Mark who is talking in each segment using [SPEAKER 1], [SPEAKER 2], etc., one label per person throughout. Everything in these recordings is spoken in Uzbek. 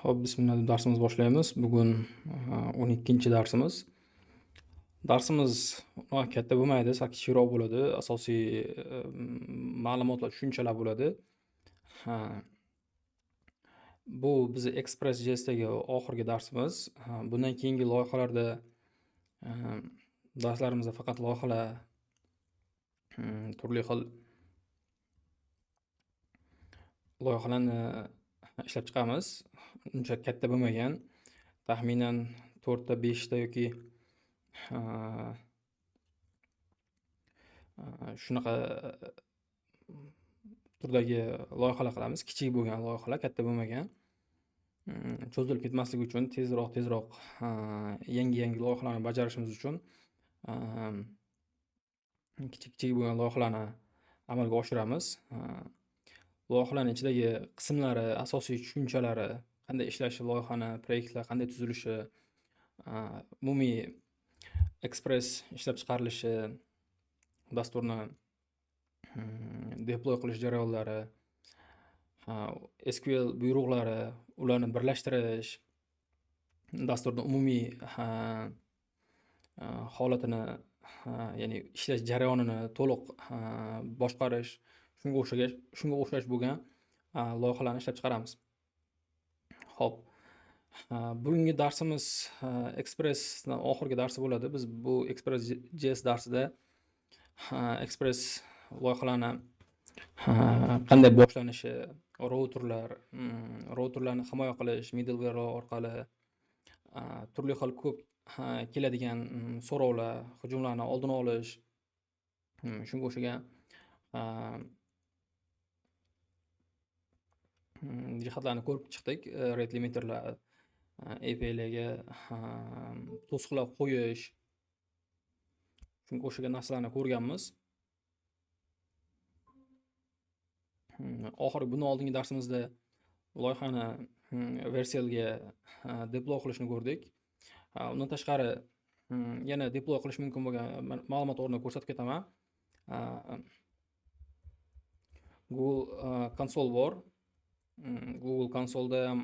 [SPEAKER 1] Xo'p, bismillah deb darsimizni boshlaymiz. Bugun 12-darsimiz. Darsimiz unaqa katta bo'lmaydi, sal kichikroq bo'ladi. Asosiy ma'lumotlar, tushunchalar bo'ladi. Ha. Bu bizni Express.jsdagi oxirgi darsimiz. Ha, bundan keyingi loyihalarda darslarimizda faqat loyihalar turli xil loyihalarni ishlab chiqamiz. Uncha katta bo'lmagan, taxminan 4 ta, 5 ta yoki shunaqa turdagi loyihalar qilamiz. Kichik bo'lgan loyihalar, katta bo'lmagan. Cho'zilib ketmasligi uchun tezroq yangi-yangi loyihalarni bajarishimiz uchun kichik-kichik bo'lgan loyihalarni amalga oshiramiz. Loyihalarning ichidagi qismlari, asosiy tushunchalari, qanday ishlashi, loyihani, proyektlar qanday tuzilishi, umumiy Express ishlab chiqarilishi, dasturni deploy qilish jarayonlari, SQL buyruqlari, ularni birlashtirish, dasturni umumiy holatini, ya'ni ishlash jarayonini to'liq boshqarish, shunga o'xshash bo'lgan loyihalarni ishlab chiqaramiz. Xo'p, bugungi darsimiz Expressning oxirgi darsi bo'ladi. Biz bu Express.js darsida Express loyihalarni qanday boshlanishi, routerlar, routerlarni himoya qilish, middleware orqali turli xil ko'p keladigan so'rovlar, hujumlarni oldini olish, shunga o'xshagan jihatlarni ko'rib chiqdik. Rate limiterlar, APIlarga to'siqlar qo'yish, shunga o'xshagan narsalarni ko'rganmiz. Oxiri bundan oldingi darsimizda loyihani Vercelga deploy qilishni ko'rdik. Undan tashqari yana deploy qilish mumkin bo'lgan ma'lumot o'rnini ko'rsatib ketaman. Google Console bor. Google Console'da ham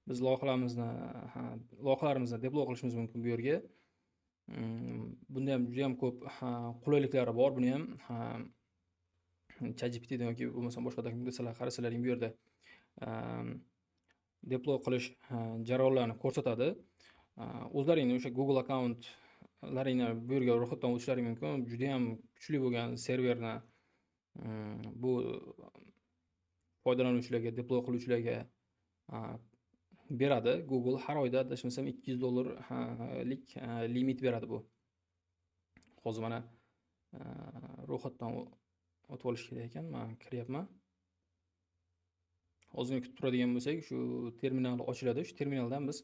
[SPEAKER 1] biz loyihalarimizni deploy qilishimiz mumkin bu yerga. Bunda ham juda ham ko'p qulayliklari bor. Buni ham ChatGPTdan yoki bo'lmasam boshqa dokumentatsiyalarga qarasalaring bu yerda deploy qilish jarayonlarini ko'rsatadi. O'zlaringni o'sha Google akkauntlaringni bu yerga ro'yxatdan o'tishlaring mumkin. Juda ham kuchli bo'lgan serverni bu foydalanuvchilarga, deploy qiluvchilarga beradi. Google har oyda adashmasam ikki yuz dollarlik limit beradi bu. Hozir mana ro'yxatdan o'tib olish kerak ekan. Men kiryapman. Ozgina kutib turadigan bo'lsak, shu terminal ochiladi. Shu terminaldan biz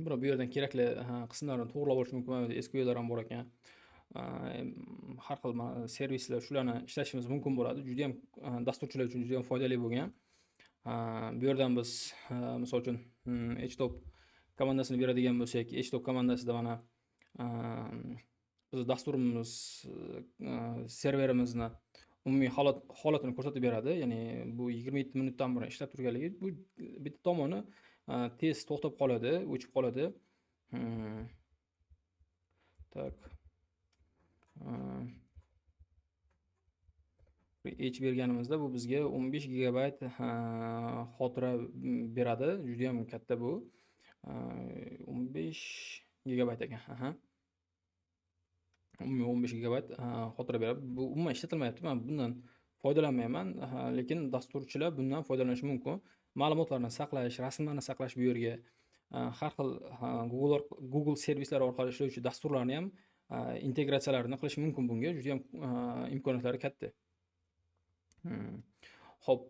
[SPEAKER 1] buni bu yerdan kerakli qismlarini to'g'rilab olish mumkin. Mana S Q Llar ham bor ekan. Har xil servislar, shularni ishlashimiz mumkin bo'ladi. Juda ham dasturchilar uchun juda ham foydali bo'lgan. Bu yerdan biz, misol uchun, htop komandasini beradigan bo'lsak, htop komandasida mana, biz dasturimiz, serverimizni umumiy holatini ko'rsatib beradi. Ya'ni bu 27 minutdan beri ishlab turganligi, bu bitta tomoni, tez to'xtab qoladi, o'chib qoladi. Tak. H berganimizda bu bizga 15 gigabayt, xotira beradi. Juda ham katta bu. 15 gigabayt ekan. Aha. Umumiy 15 gigabayt, xotira beradi. Bu umuman ishlatilmayapti. Men bundan foydalanmayman, lekin dasturchilar bundan foydalanishi mumkin. Ma'lumotlarni saqlash, rasmlarni saqlash bu yerga, har xil, Google servislari orqali ishlovchi dasturlarni ham, integratsiyalarini qilish mumkin bunga. Juda ham, imkoniyatlari katta. Xo'p.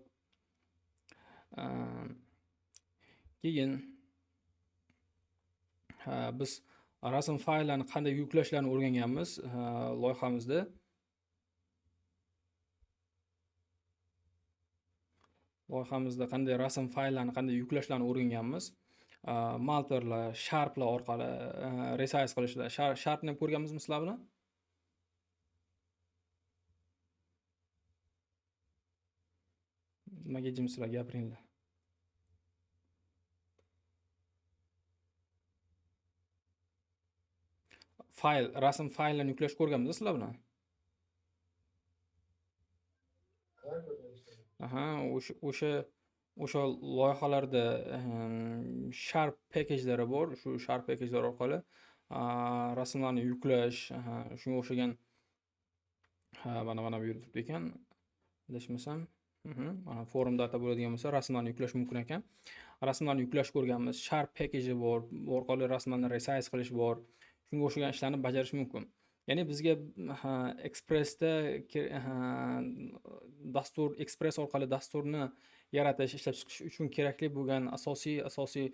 [SPEAKER 1] Keyin, biz rasm fayllarni qanday yuklashlarni o'rganganmiz, loyihamizda. Loyihamizda qanday rasm fayllarni qanday yuklashlarni o'rganganmiz. Malterlar, sharplar orqali, resize qilishlar. Sharpni ham ko'rganmizmi sizlar bilan? Nimaga jimsizlar, gapiringlar. Fayl, rasm faylini yuklash ko'rganmiz sizlar bilan. Aha, o'sha loyihalarda sharp packagelari bor. Shu sharp packagelar orqali rasmlarni yuklash, shunga o'xshagan. Mana bu yerda turibdi ekan. Adashmasam, mana form data bo'ladigan bo'lsa, rasmlarni yuklash mumkin ekan. Rasmlarni yuklash ko'rganmiz. Sharp package bor, bu orqali rasmlarni resize qilish bor. Shunga o'xshagan ishlarni bajarish mumkin. Ya'ni bizga Expressda dastur, Express orqali dasturni yaratish, ishlab chiqish uchun kerakli bo'lgan asosiy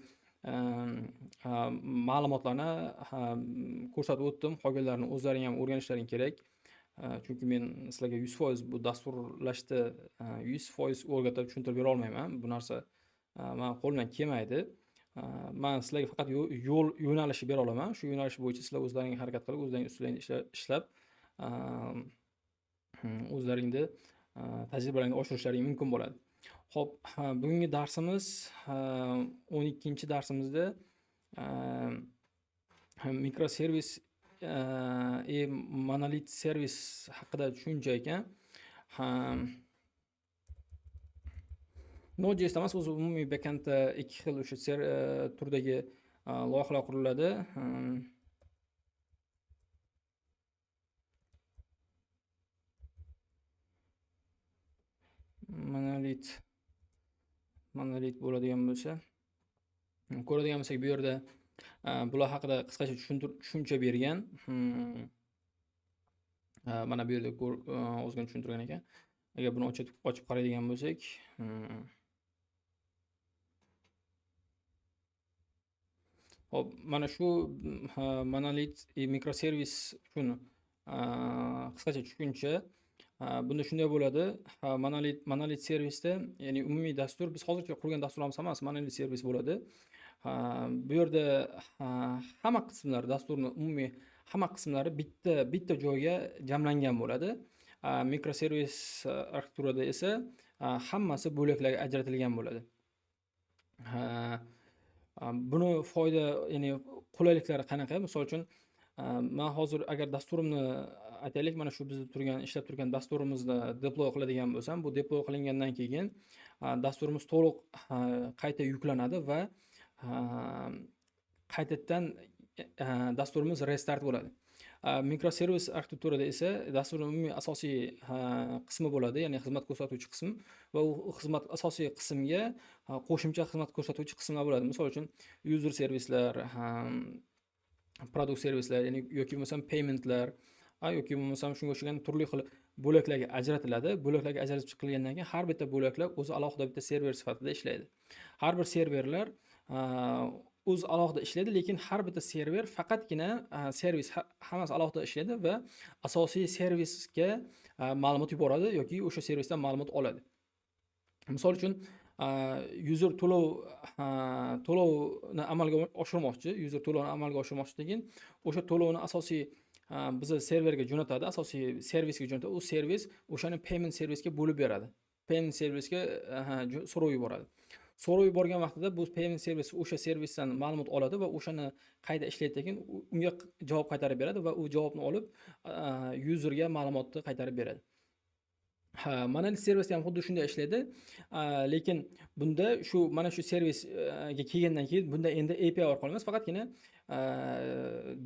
[SPEAKER 1] ma'lumotlarni ko'rsatib o'tdim. Qolganlarini o'zlaring ham o'rganishlaring kerak. Chunki men sizlarga 100% bu dasturlashni 100% o'rgatib tushuntirib bera olmayman. Bu narsa men qo'limdan kelmaydi. Men sizlarga faqat yo'l yo'nalishi bera olaman. Shu yo'nalish bo'yicha sizlar o'zlaring harakat qilib, o'zlaring ustida ishlab, o'zlaringni tajribalaringni oshirishlaring mumkin bo'ladi. Xo'p, bugungi darsimiz 12-darsimizda mikroservis monolit servis haqida tushuncha ekan. Node.js emas, o'zi umumiy backendda ikki xil o'sha turdagi loyihalar quriladi. Monolit bo'ladigan bo'lsa, ko'radigan bo'lsak, bu yerda bular haqida qisqacha tushuncha bergan. Mana bu yerda ozgina tushuntirgan ekan. Agar buni ochib qaraydigan bo'lsak, Xo'p, mana shu monolit mikroservis uchun qisqacha tushuncha. Bunda shunday bo'ladi. Monolit servisda, ya'ni umumiy dastur, biz hozircha qurgan dasturlarimiz hammasi monolit servis bo'ladi. Bu yerda hamma qismlar, dasturning umumiy hamma qismlari bitta joyga jamlangan bo'ladi. Mikroservis arxitekturada esa hammasi bo'laklarga ajratilgan bo'ladi. Buni foyda, ya'ni qulayliklari qanaqa? Misol uchun, men hozir agar dasturimni aytaylik, mana shu bizda turgan, ishlab turgan dasturimizni deploy qiladigan bo'lsam, bu deploy qilingandan keyin dasturimiz to'liq qayta yuklanadi va qaytadan dasturimiz restart bo'ladi. Mikroservis arxitekturada esa dasturning umumiy asosiy qismi bo'ladi, ya'ni xizmat ko'rsatuvchi qism va u xizmat asosiy qismga qo'shimcha xizmat ko'rsatuvchi qismlar bo'ladi. Misol uchun user servislar, product servislar, ya'ni yoki bo'lmasam paymentlar, yoki bo'lmasam shunga o'xshagan turli xil bo'laklarga ajratiladi. Bo'laklarga ajratib chiqilgandan keyin har bitta bo'laklar o'zi alohida bitta server sifatida ishlaydi. Har bir serverlar o'z alohida ishlaydi, lekin har bitta server faqatgina servis hammasi alohida ishlaydi va asosiy servisga ma'lumot yuboradi yoki o'sha servisdan ma'lumot oladi. Misol uchun, user to'lovni amalga oshirmoqchi, user to'lovni amalga oshirmoqchi degan, o'sha to'lovni asosiy biza serverga jo'natadi, asosiy servisga jo'natadi. U servis o'shani payment servisga bo'lib beradi. Payment servisga so'rov yuboradi. So'rov yuborgan vaqtida bu payment servis o'sha servisdan ma'lumot oladi va o'shani qayta ishlaydi, keyin unga javob qaytarib beradi va u javobni olib, userga ma'lumotni qaytarib beradi. Monolit servis ham xuddi shunday ishlaydi. Lekin bunda mana shu servisga kelgandan keyin bunda endi API orqali emas, faqatgina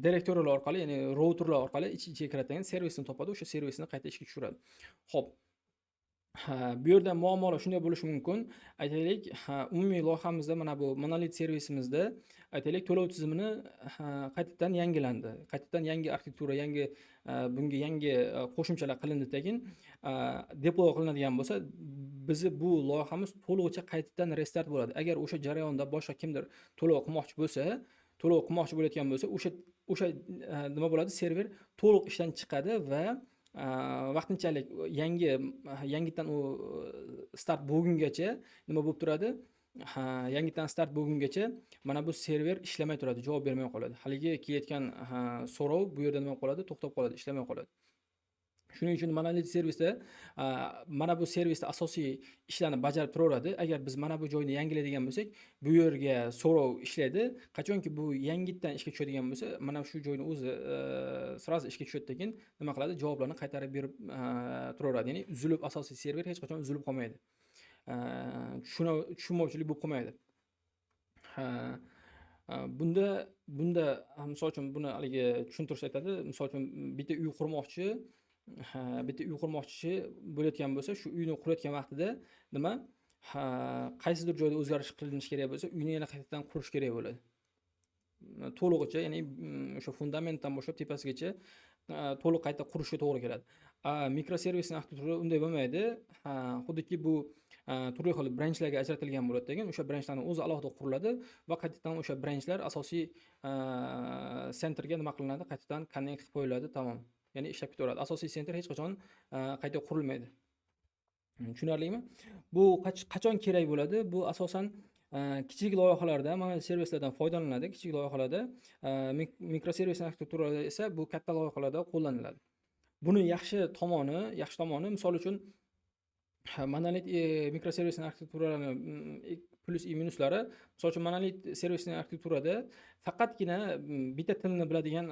[SPEAKER 1] direktorlar orqali, ya'ni routerlar orqali ich-ichiga kiradigan servisni topadi, o'sha servisni qayta ishga tushiradi. Xo'p. Bu yerda muammolar shunday bo'lishi mumkin. Aytaylik, umumiy loyihamizda mana bu monolit servisimizda aytaylik to'lov tizimini qaytadan yangilandi. Qaytadan yangi arxitektura, bunga yangi qo'shimchalar qilindi, keyin deploy qilinadigan bo'lsa, bizi bu loyihamiz to'lig'icha qaytadan restart bo'ladi. Agar o'sha jarayonda boshqa kimdir to'lov qilmoqchi bo'lsa, to'lov qilmoqchi bo'layotgan bo'lsa, o'sha nima bo'ladi? Server to'liq ishdan chiqadi va vaqtinchalik yangitdan u start bo'lgungacha nima bo'lib turadi? Yangitdan start bo'lgungacha mana bu server ishlamay turadi, javob bermay qoladi. Haligi kelayotgan so'rov bu yerda nima qoladi? To'xtab qoladi, ishlamay qoladi. Shuning uchun monolit servisda mana bu servisda asosiy ishlarni bajarib turaveradi. Agar biz mana bu joyni yangilaydigan bo'lsak, bu yerga so'rov ishlaydi. Qachonki bu yangitdan ishga tushadigan bo'lsa, mana shu joyni o'zi сразу ishga tushadi, keyin nima qiladi? Javoblarni qaytarib berib turaveradi. Ya'ni uzilib, asosiy server hech qachon uzilib qolmaydi. Tushunmovchilik bo'lib qolmaydi. Bunda misol uchun buni haligi tushuntirish aytadi. Misol uchun bitta uy qurmoqchi, bitta uy qurmoqchi bo'layotgan bo'lsa, shu uyni qurayotgan vaqtida nima? Qaysidir joyda o'zgarish qilinishi kerak bo'lsa, uyni yana qaytadan qurish kerak bo'ladi. To'lig'icha, ya'ni o'sha fundamentdan boshlab tepasigacha to'liq qayta qurishga to'g'ri keladi. Mikroservisni arxitektura unday bo'lmaydi. Xuddiki bu turli xil branchlarga ajratilgan bo'ladi, degan o'sha branchlarning o'zi alohida quriladi va qaytadan o'sha branchlar asosiy sentrga nima qilinadi? Qaytadan connect qilib qo'yiladi, tamom. Ya'ni ishlab ketaveradi. Asosiy sentr hech qachon qayta qurilmaydi. Tushunarlimi? Bu qachon kerak bo'ladi? Bu asosan kichik loyihalarda mana servislardan foydalaniladi. Kichik loyihalarda, mikroservis arxitekturada esa bu katta loyihalarda qo'llaniladi. Buni yaxshi tomoni, misol uchun monolit mikroservisni arxitekturalarini plyus и minuslari, misol uchun monolit servisni arxitekturada faqatgina bitta tilni biladigan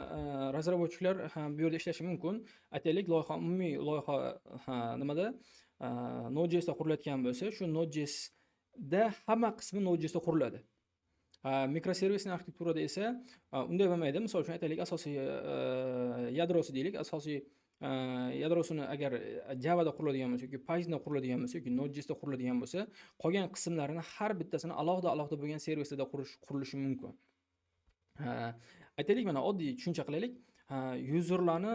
[SPEAKER 1] разработчик lar bu yerda ishlashi mumkin. Aytaylik, loyiha, umumiy loyiha nimada Node.jsda qurilayotgan bo'lsa, shu Node.jsda hamma qismi Node.jsda quriladi. Mikroservisni arxitekturada esa unday bo'lmaydi. Misol uchun aytaylik, asosiy yadrosi deylik, asosiy yadrosini agar Javada quriladigan bo'lsa yoki Pythonda quriladigan bo'lsa yoki Node.jsda quriladigan bo'lsa, qolgan qismlarini har bittasini alohida alohida bo'lgan servislarda qurilishi mumkin. Aytaylik, mana oddiy tushuncha qilaylik. Userlarni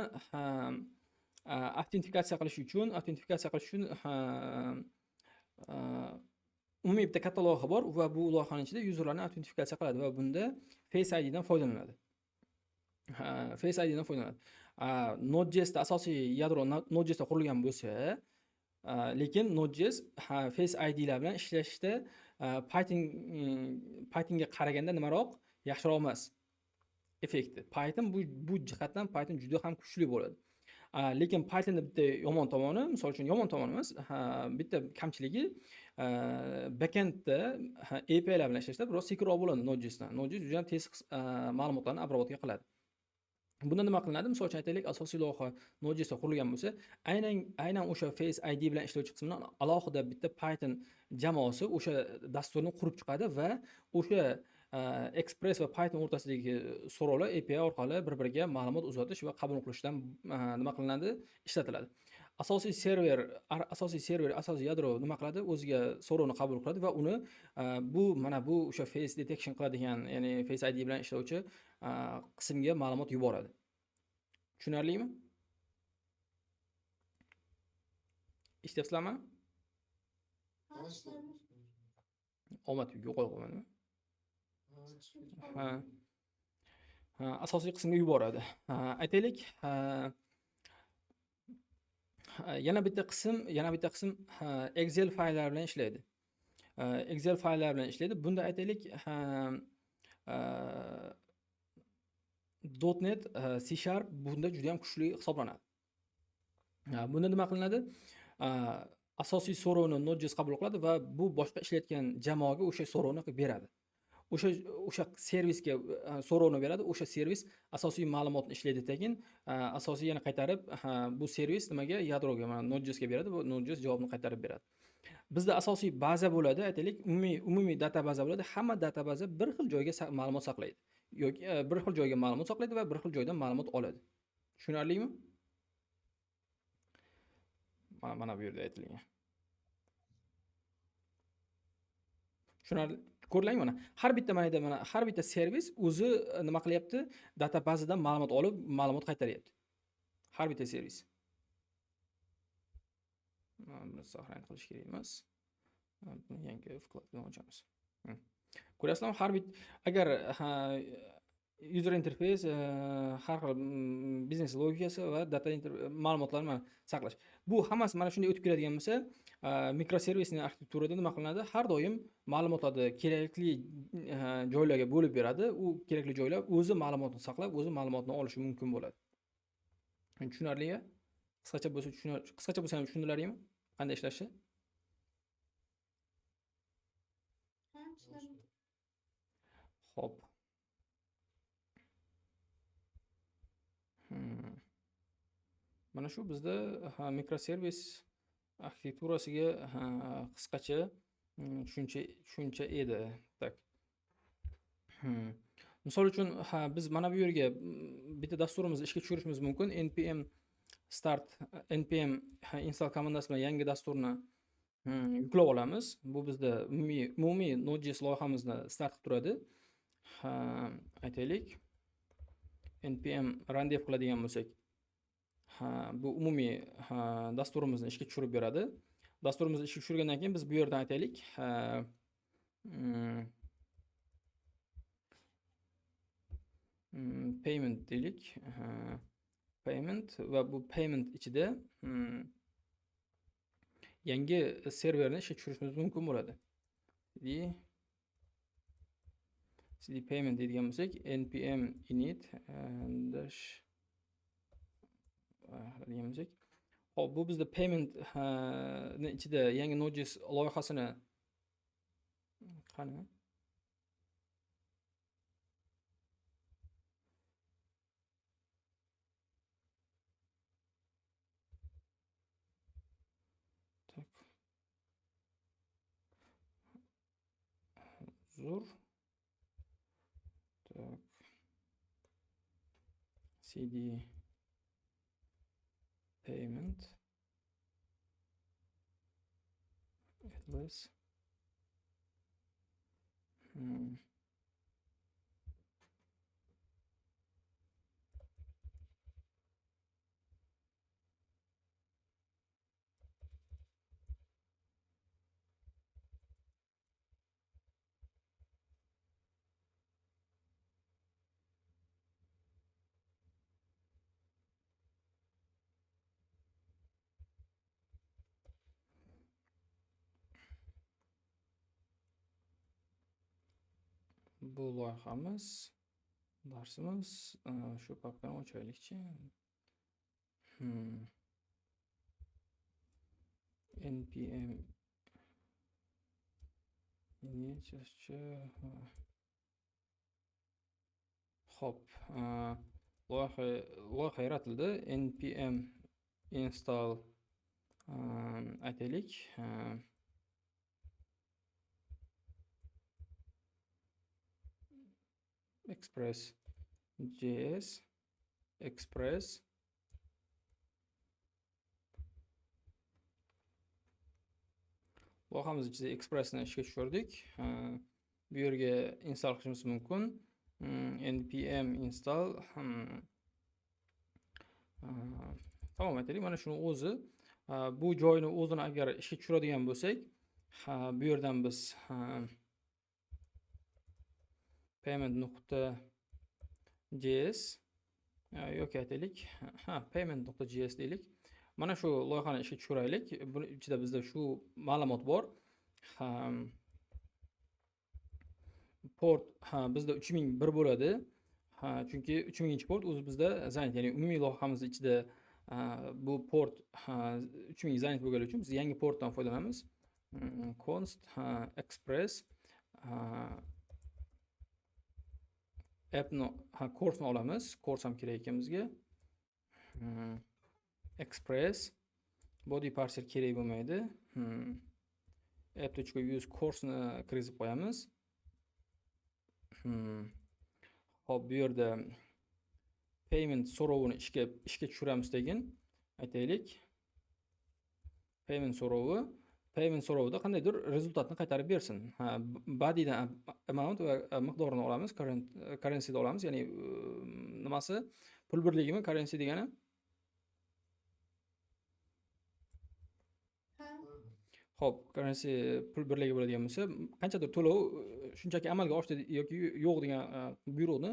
[SPEAKER 1] avtentifikatsiya qilish uchun umumiy bitta katta loyiha bor va bu loyihani ichida userlarni autentifikatsiya qiladi va bunda Face IDdan foydalanadi. Face IDdan foydalanadi. Node.jsda asosiy yadro Node.jsda qurilgan bo'lsa, lekin Node.js Face IDlar bilan ishlashda Pythonga qaraganda nimaroq, yaxshiroq emas effekti. Python bu jihatdan Python juda ham kuchli bo'ladi. Lekin Pythonda bitta yomon tomoni, misol uchun yomon tomoni emas, bitta kamchiligi backendda APIlar bilan ishlashda biroz sekinroq bo'ladi Node.jsdan. Node.js juda ham tez ma'lumotlarni обработка qiladi. Bunda nima qilinadi? Misol uchun aytaylik, asosiy loyiha Node.jsda qurilgan bo'lsa, aynan o'sha Face ID bilan ishlovchi qismini alohida bitta Python jamoasi o'sha dasturni qurib chiqadi va o'sha Express va Python o'rtasidagi so'rovlar API orqali bir-biriga ma'lumot uzatish va qabul qilishdan nima qilinadi? Ishlatiladi. Asosiy server, asosiy yadro nima qiladi? O'ziga so'rovni qabul qiladi va uni bu mana bu o'sha face detection qiladigan, ya'ni Face ID bilan ishlovchi qismga ma'lumot yuboradi. Tushunarlimi? Eshityapsizlarmi? Omad yo'qolib qolmadimi? Ha. Ha, asosiy qismga yuboradi. Ha, aytaylik, ha, yana bitta qism ha, Excel fayllar bilan ishlaydi. Excel fayllar bilan ishlaydi. Bunda aytaylik, ha, .NET C# bunda juda ham kuchli hisoblanadi. Bunda nima qilinadi? Asosiy so'rovni Node.js qabul qiladi va bu boshqa ishlayotgan jamoaga o'sha so'rovni qilib beradi. O'sha servisga so'rovni beradi. O'sha servis asosiy ma'lumotni ishlaydi, keyin asosiy yana qaytarib bu servis nimaga, yadroga, mana Node.jsga beradi. Bu Node.js javobni qaytarib beradi. Bizda asosiy baza bo'ladi, aytaylik, umumiy data baza bo'ladi. Hamma data baza bir xil joyga ma'lumot saqlaydi. Yoki bir xil joyga ma'lumot saqlaydi va bir xil joydan ma'lumot oladi. Tushunarlimi? Mana bu yerda aytilgan. Tushunarli. Ko'rdingmi mana? Har bitta mana yerda mana har bitta servis o'zi nima qilyapti? Data bazadan ma'lumot olib, ma'lumot qaytaryapti. Har bitta servis. Mana buni saqlanib qilish kerak emas. Buni yangi вкладка dan ochamiz. Ko'rasizlarmi? Har bit agar ha, user interface, har xil biznes logikasi va data ma'lumotlarni mana saqlash. Bu hammasi mana shunday o'tib keladigan bo'lsa, mikroservisning arxitekturada nima qilinadi? Har doim ma'lumotlarni kerakli joylarga bo'lib beradi. U kerakli joylar o'zi ma'lumotni saqlab, o'zi ma'lumotni olishi mumkin bo'ladi. Tushunarlimi? Qisqacha bo'lsa qisqacha bo'lsa ham tushundilaringmi? Qanday ishlashi?
[SPEAKER 2] Ha, tushundim.
[SPEAKER 1] Xo'p. Mana shu bizda mikroservis arxitekturasiga qisqacha tushuncha edi. Так. Misol uchun, biz mana bu yerga bitta dasturimizni ishga tushirishimiz mumkin. Npm start, npm install komandasi bilan yangi dasturni yuklab olamiz. Bu bizda umumiy Node.js loyihamizni start qilib turadi. Aytaylik, npm run dev qiladigan bo'lsak, bu umumiy dasturimizni ishga tushirib beradi. Dasturimizni ishga tushirgandan keyin biz bu yerdan aytaylik, payment deylik, payment va bu payment ichida yangi serverni ishga tushirishimiz mumkin bo'ladi. Cd payment deydigan bo'lsak, npm init dash degan bo'lsak, hop, bu bizda payment ni ichida yangi Node.js loyihasini qani? Tak. Zo'r. Tak. Cd payment atlas. Bu loyihamiz, darsimiz, shu papkani ochaylikchi. Npm init. Xo'p, loyiha yaratildi. Npm install aytaylik. Express JS Express loyihamiz ichida Expressni ishga tushirdik. Bu yerga install qilishimiz mumkin. Npm install. Tamom, aytaylik, mana shuni o'zi, bu joyni o'zini agar ishga tushiradigan bo'lsak, bu yerdan biz payment.js yoki aytaylik, payment.js deylik. Mana shu loyihani ishga tushiraylik. Buni ichida bizda shu ma'lumot bor. Port bizda 3001 bo'ladi. Chunki 3000-port o'zi bizda zanit, ya'ni umumiy loyihamiz ichida bu port 3000 zanit bo'lgani uchun biz yangi portdan foydalanamiz. Const express appni, course'ni olamiz. Course ham kerak ekan bizga. Express body parser kerak bo'lmaydi. App.use course'ni kirgizib qo'yamiz. Xo'p, bu yerda payment so'rovini ishga tushiramiz degan aytaylik. Payment so'rovi, payment so'rovida qandaydir rezultatni qaytarib bersin. Bodydan amount va miqdorini olamiz, currency'ni olamiz, ya'ni nimasi? Pul birligimi currency degani? Xo'p, currency pul birligi bo'ladigan bo'lsa, qanchadir to'lov shunchaki amalga oshdi yoki yo'q degan buyruqni,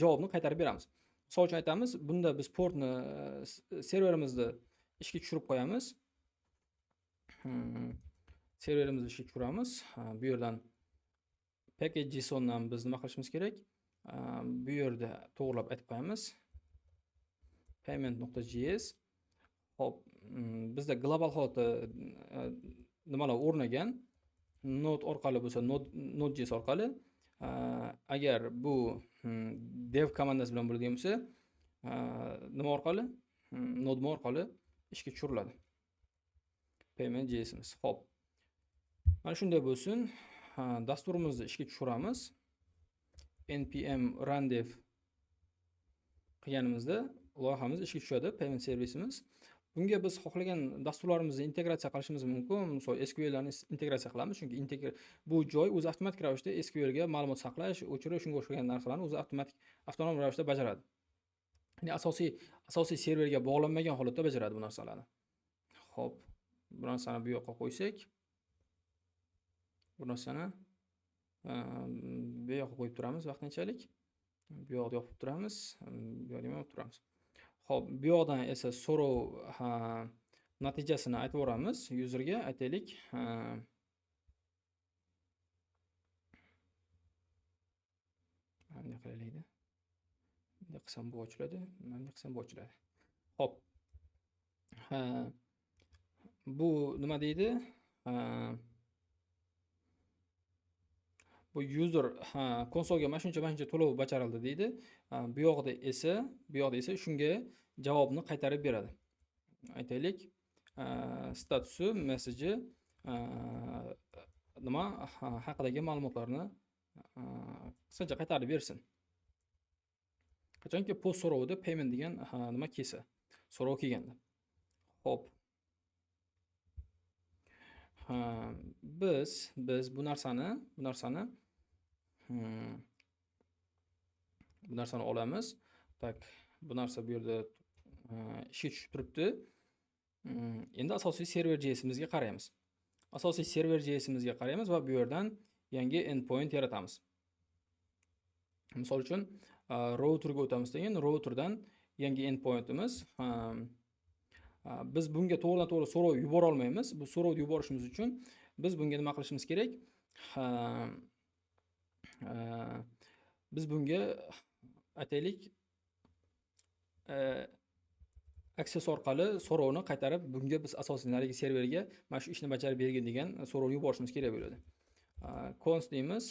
[SPEAKER 1] javobni qaytarib beramiz. Misol uchun aytamiz, bunda biz portni serverimizni ishga tushirib qo'yamiz. Serverimizni ishga tushiramiz. Bu yerdan package.jsondan biz nima qilishimiz kerak? Bu yerda to'g'rilab aytib qo'yamiz. Payment.js. Xo'p, bizda global holatda nimalar o'rnagan? Node orqali bo'lsa, Node.js orqali, agar bu dev komandasi bilan bo'ladigan bo'lsa, nima orqali? Nodemon orqali ishga tushiriladi. Payment.js'imiz. Xo'p. Mana shunday bo'lsin. Dasturimizni ishga tushiramiz. Npm run dev qilganimizda loyihamiz ishga tushadi, payment servisimiz. Bunga biz xohlagan dasturlarimizni integratsiya qilishimiz mumkin. Misol SQLlarni integratsiya qilamiz, chunki bu joy o'zi avtomatik ravishda SQL ga ma'lumot saqlash, o'chirish, shunga o'xshagan narsalarni o'zi avtomatik, avtonom ravishda bajaradi. Ya'ni asosiy serverga bog'lanmagan holatda bajaradi bu narsalarni. Xo'p, bu narsani bu yoqqa qo'ysak, bu narsani bu yoqqa qo'yib turamiz vaqtinchalik. Bu yoqda yopib turamiz, bu yoqda ham yopib turamiz. Xo'p, bu yoqdan esa so'rov natijasini aytib yuboramiz userga, aytaylik. Bunday qilaylik-da. Bunday qilsam bu ochiladi, bunday qilsam bu ochiladi. Xo'p. Bu nima deydi? Bu user konsolga mana shuncha, mana shuncha to'lov bajarildi deydi. Bu yoqda esa shunga javobni qaytarib beradi. Aytaylik, statusi, message, nima haqidagi ma'lumotlarni qisqacha qaytarib bersin. Qachonki post so'rovida payment degan nima kelsa, so'rov kelganda. Xo'p. Biz bu narsani, bu narsani, bu narsani olamiz. Tak, bu narsa bu yerda ishga tushib turibdi. Endi asosiy server JS'imizga qaraymiz. Asosiy server JS'imizga qaraymiz va bu yerdan yangi endpoint yaratamiz. Misol uchun, routerga o'tamiz degan, routerdan yangi endpointimiz, biz bunga to'g'ridan-to'g'ri so'rov yubora olmaymiz. Bu so'rovni yuborishimiz uchun biz bunga nima qilishimiz kerak? Biz bunga aytaylik, Axios orqali so'rovni qaytarib, bunga biz asosiy narigi serverga mana shu ishni bajarib bergin degan so'rovni yuborishimiz kerak bo'ladi. Const deymiz,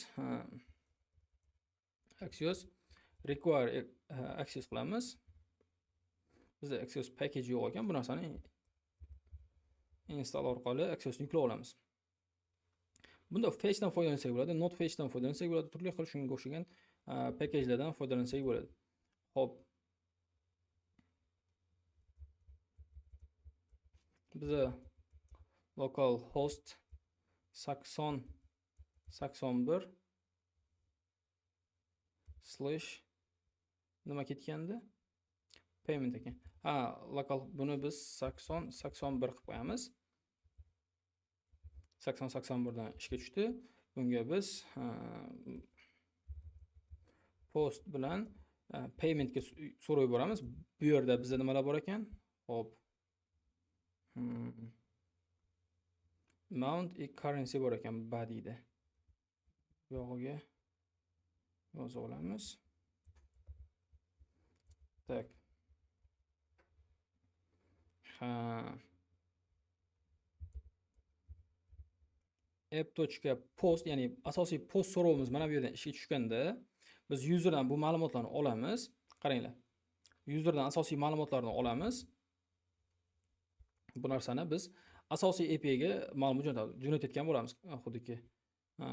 [SPEAKER 1] Axios require Axios qilamiz. Bizda Axios package yo'q ekan, bu narsani install orqali Axiosni yuklab olamiz. Bunda fetchdan foydalansak bo'ladi, not fetchdan foydalansak bo'ladi, turli xil shunga o'xshagan packagelardan foydalansak bo'ladi. Xo'p. Biza localhost sakson sakson bir slash nima ketgandi? Payment ekan. Ha, lokal buni biz sakson sakson bir qilib qo'yamiz. Sakson sakson birdan ishga tushdi. Bunga biz, post bilan, paymentga so'rov yuboramiz. Bu yerda bizda nimalar bor ekan? Xo'p. Amount и currency bor ekan bodyda. Bu yog'iga yozib olamiz. Tak. Ha. App tochka post, ya'ni asosiy post so'rovimiz mana bu yerdan ishga tushganda biz userdan bu ma'lumotlarni olamiz. Qaranglar. Userdan asosiy ma'lumotlarni olamiz. Bu narsani biz asosiy A P I ga ma'lumot jo'natayotgan bo'lamiz. Xuddiki,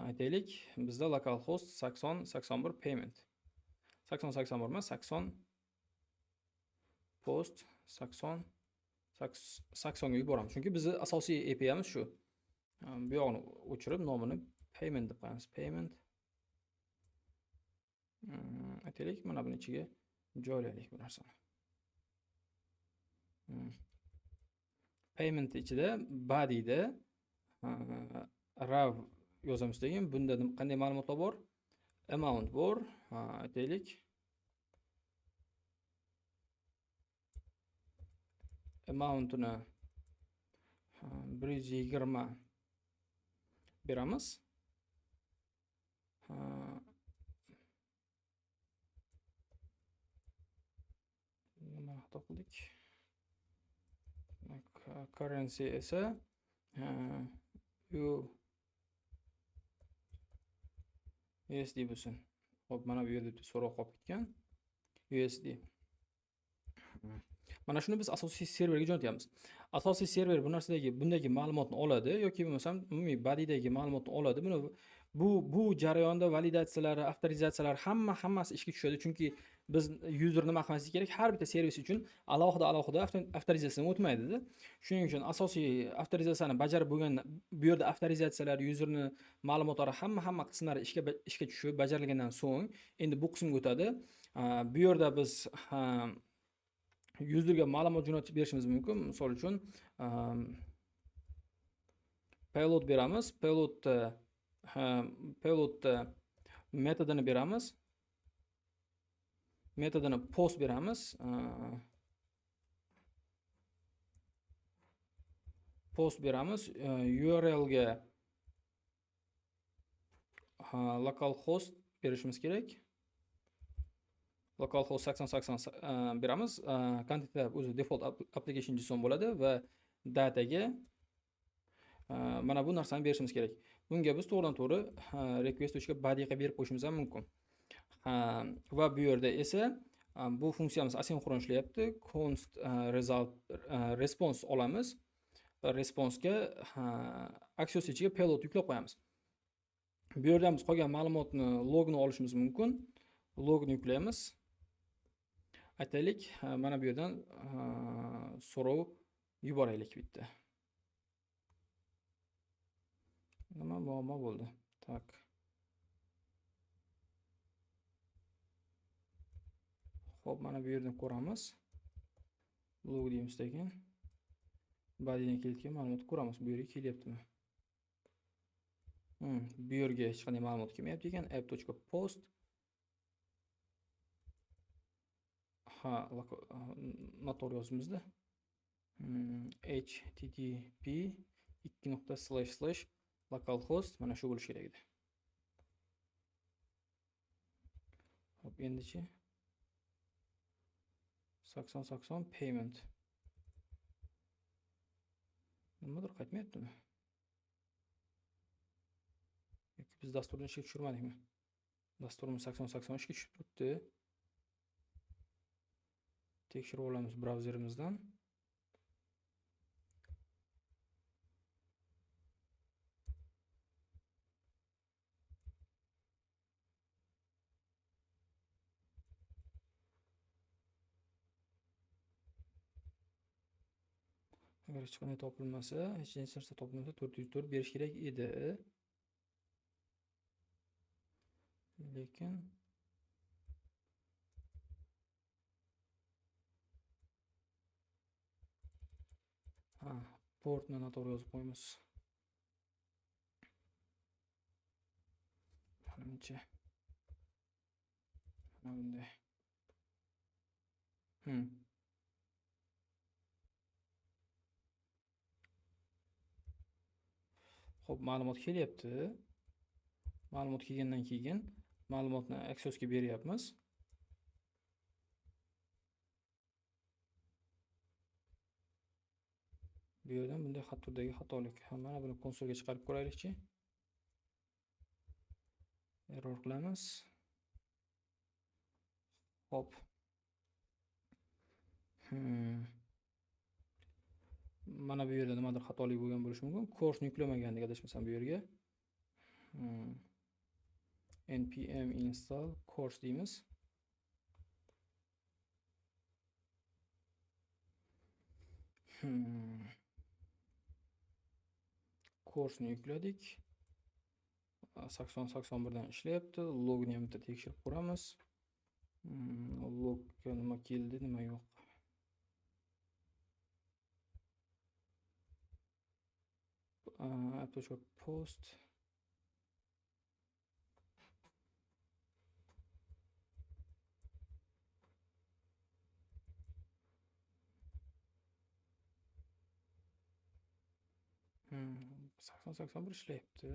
[SPEAKER 1] aytaylik, bizda localhost sakson sakson bir payment. Sakson sakson bir emas, sakson post sakson saksonga yuboramiz. Chunki bizni asosiy A P I'miz shu. Bu yog'ini o'chirib, nomini payment deb qo'yamiz. Payment. Aytaylik, mana buni ichiga joylaylik bu narsani. Payment ichida bodyda, raw yozamiz degan, bunda qanday ma'lumotlar bor? Amount bor, aytaylik. Amountini, 120 beramiz. Nima xato qildik? Currency esa USD bo'lsin. Xo'p, mana bu yerda bitta so'roq qolib ketgan. USD. Mana shuni biz asosiy serverga jo'natyapmiz. Asosiy server bu narsadagi, bundagi ma'lumotni oladi yoki bo'lmasam umumiy body'dagi ma'lumotni oladi. Buni bu jarayonda validatsiyalari, avtorizatsiyalar hammasi ishga tushadi. Chunki biz user nima qilmaslik kerak? Har bitta servis uchun alohida avtorizatsiyadan o'tmaydi-da. Shuning uchun asosiy avtorizatsiyani bajarib bo'lgan, bu yerda avtorizatsiyalar, userni ma'lumotlari hamma qismlari ishga tushib bajarilgandan so'ng endi bu qismga o'tadi. Bu yerda biz userga ma'lumot jo'natib berishimiz mumkin. Misol uchun payload beramiz. Payloadda metodini beramiz. Metodini post beramiz. Post beramiz. URL ga localhost berishimiz kerak. Localhost 8080 beramiz. Content type o'zi default application JSON bo'ladi va dataga mana bu narsani berishimiz kerak. Bunga biz to'g'ridan-to'g'ri request.body ga berib qo'yishimiz ham mumkin. Va bu yerda esa bu funksiyamiz asinxron ishlayapti. Const result response olamiz. Response'ga Axios ichiga payload yuklab qo'yamiz. Bu yerdan biz qolgan ma'lumotni logni olishimiz mumkin. Logni yuklaymiz. Aytaylik, mana bu yerdan so'rov yuboraylik bitta. Nima muammo bo'ldi? Tak. Xo'p, mana bu yerdan ko'ramiz. Log deymiz lekin. Body'dan kelayotgan ma'lumotni ko'ramiz. Bu yerga kelyaptimi? Bu yerga hech qanday ma'lumot kelmayapti ekan. app.post. Ha, noto'g'ri yozibmizda. HTTP :// localhost mana shu bo'lishi kerak edi. Xo'p, endichi 8080 payment. Nimadir qaytmayaptimi? Yoki biz dasturni ishga tushirmadikmi? Dasturimiz 8080 ishga tushib turibdi. Tekshirib olamiz brauzerimizdan. Agar hech qanday topilmasa, hech narsa topilmasa 404 berish kerak edi. Lekin ha, portni noto'g'ri yozib qo'yamiz. Manimcha mana bunday. Xo'p, ma'lumot kelyapti. Ma'lumot kelgandan keyin ma'lumotni Axiosga beryapmiz. Bu yerdan bunday xat turdagi xatolik. Ha, mana buni konsolga chiqarib ko'raylikchi. Error qilamiz. Xo'p. Mana bu yerda nimadir xatolik bo'lgan bo'lishi mumkin. Course yuklamagandik adashmasam bu yerga. Npm install course deymiz. Course'ni yukladik. 8081 dan ishlayapti. Logni ham bitta tekshirib ko'ramiz. Logga nima keldi, nima yo'q. App.post. 8081 ishlayapti.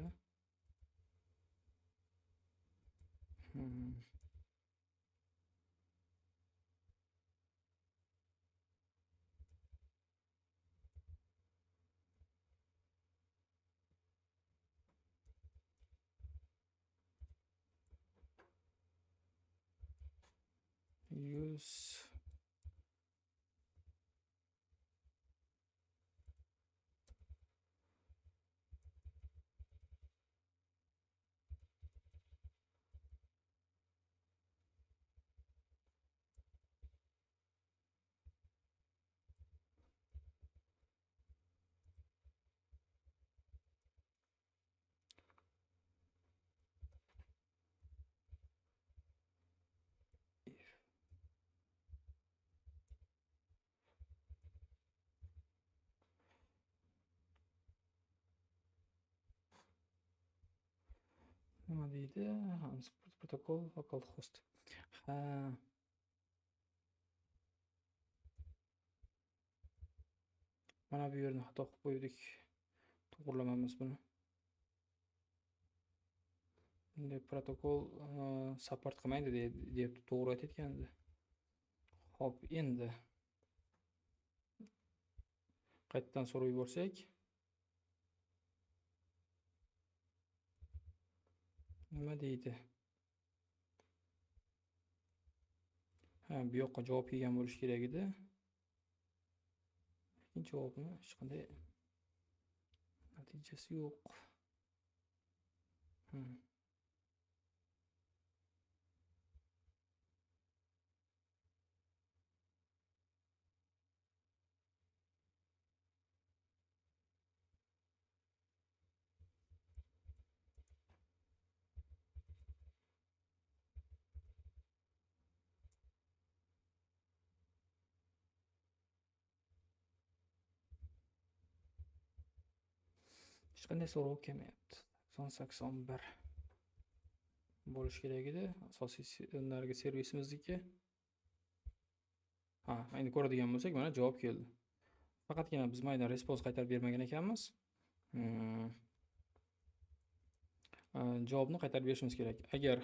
[SPEAKER 1] 100. Nima deydi? Protokol localhost. Ha. Mana bu yerni xato qilib qo'ydik. To'g'rilamamiz buni. Bunday protokol support qilmaydi deyapti, to'g'ri aytayotgandi. Xo'p, endi qaytadan so'rab yuborsak. Nima deydi? Ha, bu yoqqa javob kelgan bo'lishi kerak edi. Lekin javobni hech qanday natijasi yo'q. Hech qanday so'rov kelmayapti. 8081 bo'lishi kerak edi. Asosiy narigi servisimizniki. Ha, endi ko'radigan bo'lsak, mana javob keldi. Faqatgina biz maydan response qaytarib bermagan ekanmiz. Javobni qaytarib berishimiz kerak. Agar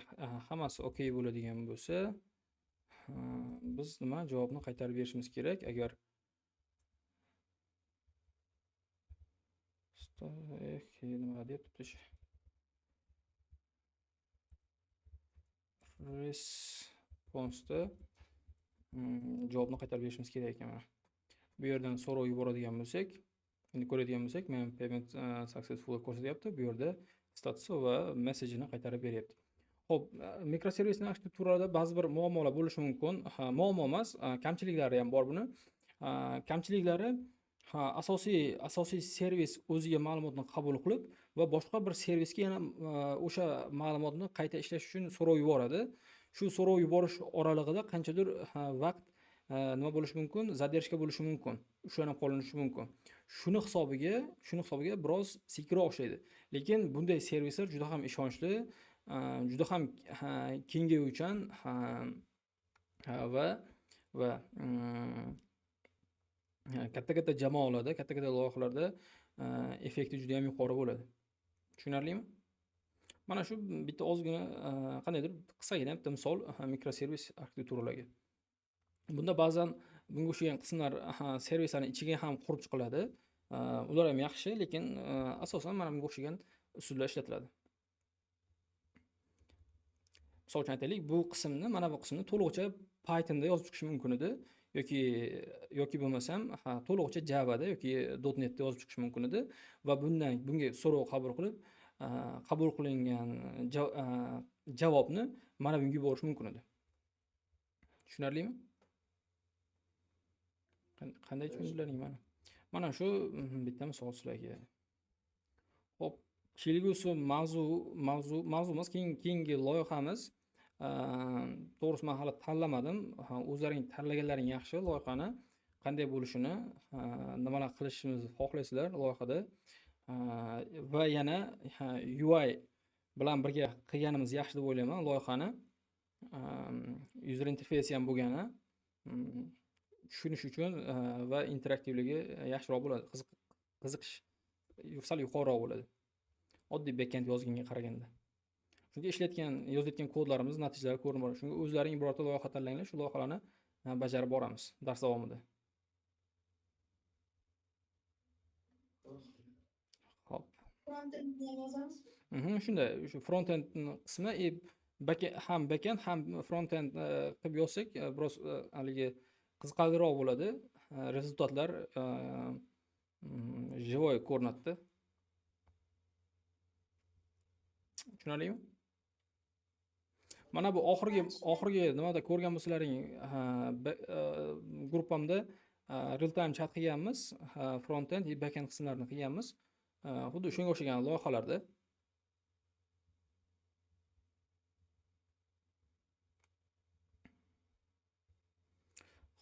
[SPEAKER 1] hammasi okey bo'ladigan bo'lsa, biz nima javobni qaytarib berishimiz kerak. Agar nima deyapti o'sha? Response'da javobni qaytarib berishimiz kerak ekan mana. Bu yerdan so'rov yuboradigan bo'lsak, endi ko'radigan bo'lsak, men payment successful ko'rsatyapti. Bu yerda statusi va message-ni qaytarib beryapti. Xo'p, mikroservisning arxitekturasida ba'zi bir muammolar bo'lishi mumkin. Ha, muammo emas, kamchiliklari ham bor buni. Kamchiliklari, ha, asosiy servis o'ziga ma'lumotni qabul qilib va boshqa bir servisga yana o'sha ma'lumotni qayta ishlash uchun so'rov yuboradi. Shu so'rov yuborish oralig'ida qanchadir, ha, vaqt, nima bo'lishi mumkin? Zadержка bo'lishi mumkin. Ushlanib qolinishi mumkin. Shuni hisobiga biroz sekinroq ishlaydi. Lekin bunday servislar juda ham ishonchli, juda ham, ha, kengayuvchan, ha, va katta-katta jamoalarda, katta-katta loyihalarda effekti juda ham yuqori bo'ladi. Tushunarlimi? Mana shu bitta ozgina, qandaydir qisqagina bitta misol, mikroservis arxitekturalariga. Bunda ba'zan bunga o'xshagan qismlar, servislarning ichiga ham qurib chiqiladi. Ular ham yaxshi, lekin asosan mana bunga o'xshagan usullar ishlatiladi. Misol uchun aytaylik, mana bu qismni to'lig'icha Pythonda yozib chiqish mumkin edi yoki bo'lmasam, ha, to'lig'icha Java'da yoki dot netda yozib chiqish mumkin edi va bunga so'rov qabul qilib, qabul qilingan javobni mana bunga yuborish mumkin edi. Tushunarlimi? Qanday tushundilaring mana? Mana shu bitta misol sizlarga. Xo'p, kelgusi mavzu emas, keyingi loyihamiz. To'g'risi men hali tanlamadim. Ha, o'zlaring tanlaganlaring yaxshi loyihani qanday bo'lishini, nimalar qilishimizni xohlaysizlar loyihada. Va yana, ha, UI bilan birga qilganimiz yaxshi deb o'ylayman loyihani. User interface ham bo'lgani, tushunish uchun, va interaktivligi yaxshiroq bo'ladi. Qiziqish sal yuqoriroq bo'ladi. Oddiy backend yozganga qaraganda. Chunki yozayotgan kodlarimiz natijalari ko'rinib boradi. Shunga o'zlaring birorta loyiha tanlanglar, shu loyihalarni bajarib boramiz dars davomida. Xo'p.
[SPEAKER 2] Frontend yozamizmi?
[SPEAKER 1] Shunday, shu frontend qismi, Ham backend, ham frontend qilib yozsak, biroz haligi qiziqarliroq bo'ladi. Rezultatlar живой ko'rinadi. Tushunarlimi? Mana bu oxirgi oxirgi nimada ko'rgan bo'lsalaring, gruppamda real time chat qilganmiz, frontend и backend qismlarini qilganmiz. Xuddi shunga o'xshagan loyihalarda.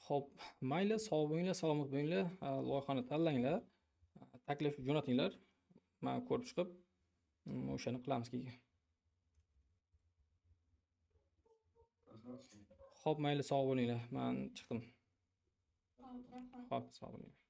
[SPEAKER 1] Xo'p, mayli, sog' bo'linglar, salomat bo'linglar, loyihani tanlanglar, taklif jo'natinglar. Men ko'rib chiqib, o'shani qilamiz keyin. Xo'p, mayli, sog' bo'linglar. Men chiqdim.
[SPEAKER 2] Hop, rahmat.
[SPEAKER 1] Xo'p, sog' bo'linglar.